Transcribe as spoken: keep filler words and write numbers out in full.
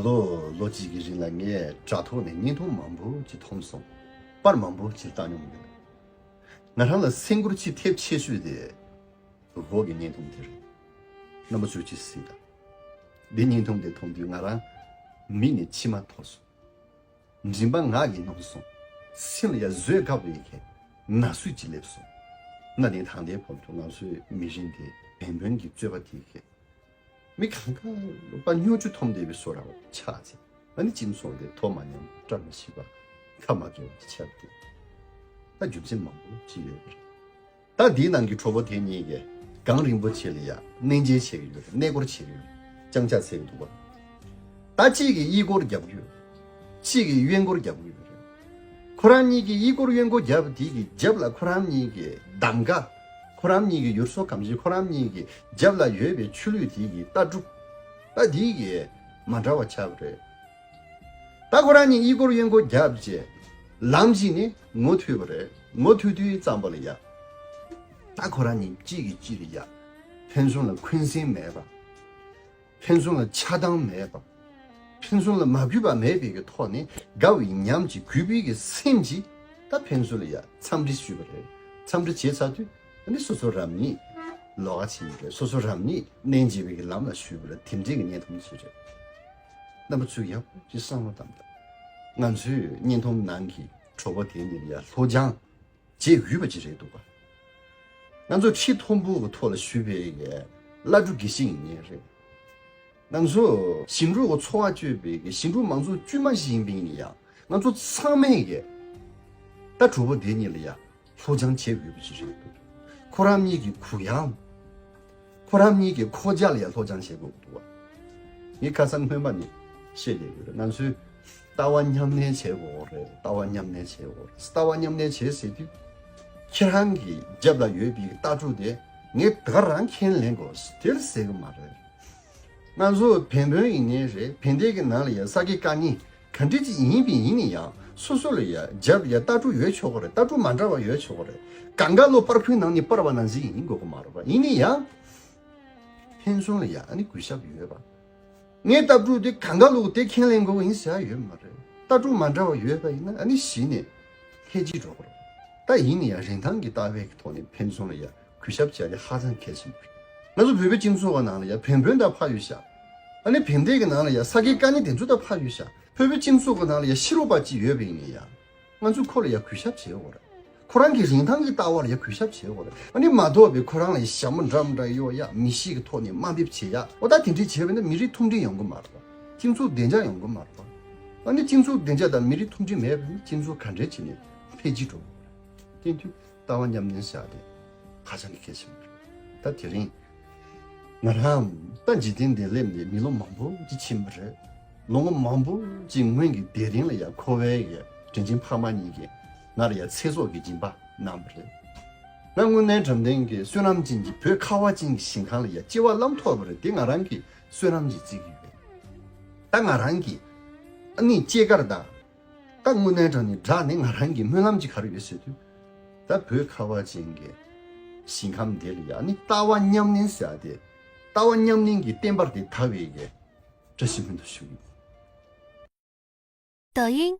ལོ་ལོ་གཅིག་གི་རིང་ལ་ངས་དྲ་ཐོག་ནས་བརྙན་ཐུང་མང་པོ་ཅིག་མཐོང་སོང་། པར་མང་པོ་ཅིག་བལྟ་མྱོང་ཡོད། ང་རང་ལ་སེམས་ཁུར་ཅིག་ཐེབས་ཆེ་ཤོས་དེ་འོག་གི་བརྙན་ཐུང་དེ་རེད། རྣམ་པ་ཚོས་ཅིག་གཟིགས་དང་། འདི་བརྙན་ཐུང་དེ་མཐོང་དུས་ང་རང་མིག་ནས་མཆི་མ་འཐོར་སོང་། མགྲིན་པ་ངག་གིས་རྣོ་སོང་། སེམས་ལ་ཡ་བཟོད་དཀའ་བའི་གི་ན་ཟུག་ཅིག་སླེབས་སོང་། གནའ་དེང་ད་ལྟའི་བར་དུ་ང་ཚོའི་མི་རིགས་འདི་བན་བོན་གྱི་རྩོད་པ་དེའི་གི་མི་གང་ག་པ་སྨྱོ་ཆུ་འཐུང་བསྡད་པའི་བཟོ་འདྲ་བོ་ཆགས་ཚེ། ཨ་ནི་སྤྱི་ཚོགས་འདི་མཐོ་མ་མཉམ་བཀྲ་མ་ཤིས་པ་ཁ་མ་སྐྱོ་བ་ཆགས་ཏེ། ད་རྒྱུ་མཚན་མང་པོ་ཅིག་ཡོད་པ་རེད། ད་འདིའི་ནང་གི་གྲོགས་པོ་དེ་གཉིས་ཀྱིས་གངས་རིན་པོ་ཆེ་ལ་ཡ་གནས་མཇལ་བྱེད་ཀྱི་ཡོད་རེད། གནས་སྐོར་བྱེད་ཀྱི་ཡོད་རེད། ལྕང་སྐྱ་ཟེར་གྱི་འདུག་པ། ད་གཅིག་གིས་གཡས་སྐོར་རྒྱབ་ཀྱི་ཡོད། གཅིག་གིས་གཡོན་སྐོར་རྒྱབ་ཀྱི་ཡོད་རེད། ཁོ་རང་གཉིས་ཀྱིས་གཡས་སྐོར་གཡོན་སྐོར་རྒྱབ་དེ་གི་རྒྱབ་ལ་ཁོ་རང་གཉིས་ཀྱི་གདམ་ག་ཁོ་རང་གཉིས་ཀྱི་ཡུལ་སྲོལ་གང་ཞིག་ཁོ་རང་གཉིས་ཀྱི་རྒྱབ་ལ་ཡོད་པའི་ཆོས་ལུགས་དེ་གི་ལྟ་གྲུབ། ད་དེ་གི་མ་འདྲ་བ་ཆགས་པ་རེད། ད་ཁོ་རང་གཉིས་གཡས་སྐོར་གཡོན་སྐོར་རྒྱབ་རྗེས་ལམ་ཞིག་ནས་ངོ་ཐུག་པ་རེད། ངོ་ཐུག་དུས་ཙམ་པ་ལ་ཡ། ད་ཁོ་རང་གཉིས་གཅིག་གིས་གཅིག་ལ་ཡ། ཕན་ཚུན་ལ་འཁོན་སེམས་མེད་པ། ཕན་ཚུན་ལ་ཆགས་སྡང་མེད་པ། ཕན་ཚུན་ལ་མ་གུས་པ་མེད་པའི་གི་ཐོག་ནས་དགའ་བའི་ཉམས་ཀྱི་གུས་པའི་གི་སེམས་ཀྱིས་ད་ཕན་ཚུན་ལ་ཡ་འཚམས་འདྲི་ཞུས་པ་རེད། འཚམས་འདྲི་བྱས་ཚར་དུས་ཨ་ནི་སོ་སོ་རང་ཉིད་ལོགས་ཀ་ཕྱིན་པ་རེད། སོ་སོ་རང་ཉིད་གནས་མཇལ་བའི་གི་ལམ་ལ་ཞུས་པ་རེད། དེ་འདྲའི་གི་བརྙན་ཐུང་ཞིག་རེད། རྣམ་པ་ཚོས་ཡག་པོ་ཅིག་བསམ་བློ་བཏང་དང་། ང་ཚོའི་བརྙན་ཐུང་ནང་གི་གྲོགས་པོ་དེ་གཉིས་ལ་ཡ་ལྷོ་བྱང་བྱེད་འོས་པ་ཅིག་རེད་འདུག་ག་ང་ཚོ་ཁྲི་མཐོན་པོ་གི་ཐོག་ལ་བཞུགས་པའི་གི་བླ་སྤྲུལ་དགེ་བཤེས་ཡིན་ནའི་རེད། ང་ཚོ་ཞིང་འབྲོག་གི་འཚོ་བ་སྤྱོད་པའི་གི་ཞིང་འབྲོག་མང་ཚོགས་དཀྱུས་མ་ཞིག་ཡིན་པ་ཡིན་ན་ཡང་ང་ཚོ་ཚང་མས་གི་ད་གྲོགས་པོ་དེ་གཉིས་ལ་ཡ་ལྷོ་བྱང་བྱེད་འོས་པ་ཅིག་རེད་འདུག་ཁོ་རང་གཉིས་ཀྱི་གུ་ཡངས། ཁོ་རང་གཉིས་ཀྱི་ཁོག་རྒྱ་ལ་ཡ་ལྷོ་བྱང་བྱེད་དགོས་འདུག་བ། ངས་ཁ་སང་སྔོན་མ་ནས་བཤད་བསྡད་ཡོད་རེད། ང་ཚོས་ལྟ་བ་མཉམ་གནས་བྱེད་དགོས་རེད། ལྟ་བ་མཉམ་གནས་བྱེད་དགོས་རེད། ལྟ་བ་མཉམ་གནས་བྱེད་ཟེར་དུས་ཁྱེད་རང་གི་རྒྱབ་ལ་ཡོད་པའི་ལྟ་གྲུབ་དེ་ངས་ད་ག་རང་ཁས་ལེན་དགོས་དེ་ཟེར་གི་མ་རེད། ང་ཚོ་བན་བོན་ཡིན་ནའི་རེད། བན་དེ་གི་ནང་ལ་ཡ་ས་དགེ་བཀའ་རྙིང་ག་འདྲ་ཅིག་ཡིན་པའི་ཡིན་ནའི་ཡང་སོ་སོ་ལ་ཡ་རྒྱབ་ལ་ཡ་ལྟ་གྲུབ་ཡོད་ཆོག་གི་རེད། ལྟ་གྲུབ་མ་འདྲ་བ་ཡོད་ཆོག་གི་རེད། གང་ག་ལོ་པར་ཁུའི་ནང་ནས་པར་བ་ནང་བཞིན་ཡིན་དགོས་གི་མ་རེད་པ། ཡིན་ནའི་ཡང་ཕན་ཚུན་ལ་ཡ་ཨ་ནི་གུས་ཞབས་ཡོད་པ། ངའི་ལྟ་གྲུབ་དེ་གང་ག་ལོ་དེ་ཁས་ལེན་དགོས་གི་ཡིན་ཟེར་ཡ་ཡོད་མ་རེད། ལྟ་གྲུབ་མ་འདྲ་བ་ཡོད་པ་ཡིན་ན་ཨ་ནི་གཞི་ནས་ལྷད་ཅིག་འགྲོ་གི་རེད། ད་ཡིན་ནའི་ཡང་རིན་ཐང་གི་ལྟ་བའི་ཐོག་ནས་ཕན་ཚུན་ལ་ཡ་གུས་ཞབས་བྱས་ཏེ་ཧ་ཅང་གལ་ཆེན་པོ་རེད། ང་ཚོ་བོད་པའི་སྤྱི་ཚོགས་ཀྱི་ནང་ལ་ཡ་བན་བོན་དང་ཕ་ཡུལ་ཤ། ཨ་ནི་བན་དེ་གི་ནང་ལ་ཡ་ས་དགེ་བཀའ་རྙིང་དེ་ཚོ་དང་ཕ་ཡུལ་ཤ། བོད་པའི་སྤྱི་ཚོགས་ཀྱི་ནང་ལ་ཡ་ཤེས་རབ་པ་ཅིག་ཡོད་པ་ཡིན་ནའི་ཡ། ང་ཚོས་ཁོ་ལ་ཡ་གུས་ཞབས་བྱེད་དགོས་རེད། ཁོ་རང་གི་རིན་ཐང་གི་ལྟ་བ་ལ་ཡ་གུས་ཞབས་བྱེད་དགོས་རེད། ཨ་ནི་མ་གཏོགས་པའི་ཁོ་རང་ལ་ཡ་ཞྭ་མོ་འདྲ་མི་འདྲ་གཡོག་ཡ་མི་གཤིས་ཀྱི་ཐོག་ནས་དམའ་འབེབས་བྱེད་ཡ། འོ་ད་དེ་འདྲས་བྱས་པ་ཡིན་ན་མི་རིགས་མཐུན་སྒྲིལ་ཡོང་གི་མ་རེད་པ། སྤྱི་ཚོགས་བདེ་འཇགས་ཡོང་གི་མ་རེད་པ། ཨ་ནི་སྤྱི་ཚོགས་བདེ་འཇགས་དང་མི་རིགས་མཐུན་སྒྲིལ་མེད་པ་ཡིན་ན་སྤྱི་ཚོགས་ག་འདྲས་བྱས་ནས་འཕེལ་རྒྱས་འགྲོ་གི་རེད། དེ་དུས་ལྟ་བ་མཉམ་གནས་བྱ་དེ་ཧ་ཅང་གི་གལ་ཆེན་པོ་རེད། ད་དེ་རིང་ང་རང་ད་འཇིག་རྟེན་འདིར་སླེབས་ནས་མི་ལོ་མང་པོ་ཅིག་ཕྱིན་པ་རེད། ལོ་ངོ་མང་པོ་ཅིག་སྔོན་གྱི་དེ་རིང་ལ་ཡ་ཁོ་བོའི་གི་དྲིན་ཆེན་ཕ་མ་གཉིས་ཀྱིས་ང་ལ་ཡ་ཚེ་སྲོག་གི་སྦྱིན་པ་གནང་བ་རེད། ང་དངོས་གནས་དྲང་གནས་ཀྱི་བསོད་ནམས་ཅན་གྱི་བོད་ཁ་བ་ཅན་གྱི་ཞིང་ཁམས་ལ་ཡ་སྐྱེ་བ་བླངས་ཐུབ་པ་རེད། དེ་ང་རང་གི་བསོད་ནམས་ཀྱི་རྩིས་ཀྱི་ཡོད་རེད། ད་ང་རང་གི་ཨ་ནི་སྐྱེས་སྐར་དང་། ད་དངོས་གནས་དྲང་གནས་དྲང་གནས་ང་རང་གི་སྨོན་ལམ་ཅིག་ག་རེ་ཡོད་ཟེར་དུས། ད་བོད་ཁ་བ་ཅན་གྱི་ཞིང་ཁམས་འདི་ལ་ཡ་ནི་ལྟ་བ་མཉམ་གནས་ཟེར་ཡ་དེ། ལྟ་བ་མཉམ་གནས་ཀྱི་བསྟན་པ་དེ་དར་བའི་གི་བཀྲ་ཤིས་སྨོན་འདུན་ཞུ་གི་ཡོད། 抖音，